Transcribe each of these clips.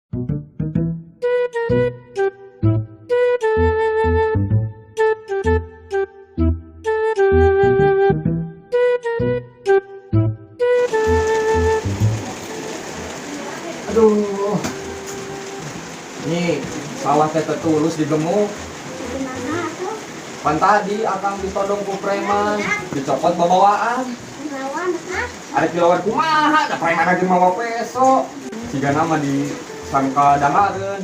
Aduh. Nih, sawah teh tulus digemuk. Gimana tuh? Pan tadi akang ditodong ku preman, dicopot babawaan. Lawan ah. Arek dilawan kumaha, da preman lagi mawa peso. Sigana mah disangka dahareun.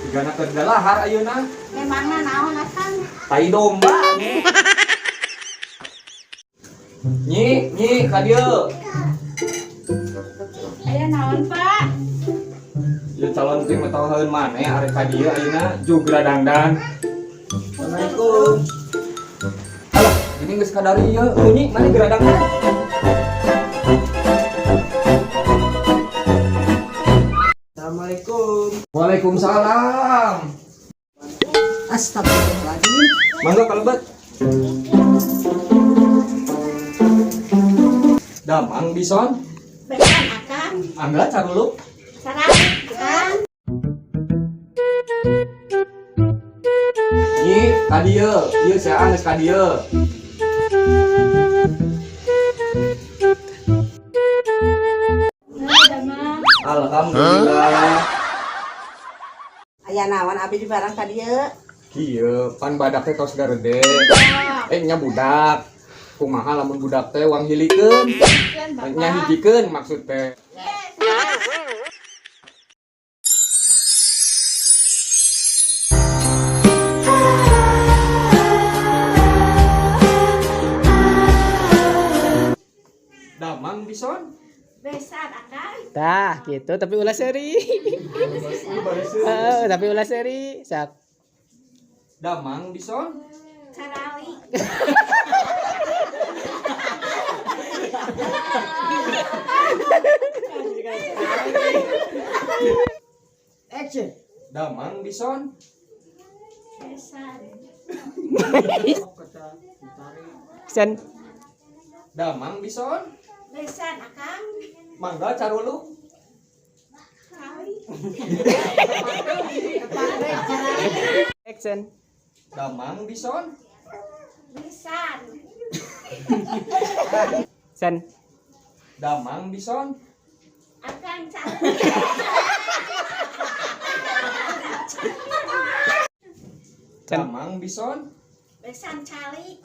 Sigana keur dalahar ayeuna. Memangna naon akang? Tai domba. Nyi, nyi ka dieu. Aya naon, Pak? Ya calon tim mataheun maneh arek ka dieu ayeuna jugra dangdan. Assalamualaikum. Alah, ini geus kadari ieu. Bunyi maneh geradangdan. Assalamualaikum. Waalaikumsalam. Astagfirullahaladzim. Mangga kalebet. Damang bison, Besan akang. angga caruluk. Sarang akang. Nyi, ka dieu. Ieu saya geus ka dieu. Damang. Alhamdulillah. Aya naon abi di barang ka dieu? Kieu, pan badak teh tos garede. Eh nya budak. Kumaha lamun budak teh wang hilikeun. Nya hijikeun maksud teh. Damang bison. Besan akang. Tah, gitu tapi ulah seri. Heeh, tapi ulah seri. Sak. Damang bison. Sarali. Action. Damang bison. Besan. Sen. Damang bison. Besan akang. Mangga caruluk. Sarali. Action. Damang bison. Besan. Sen. Damang bison. Akang cari. Sen. Damang bison. Besan cali.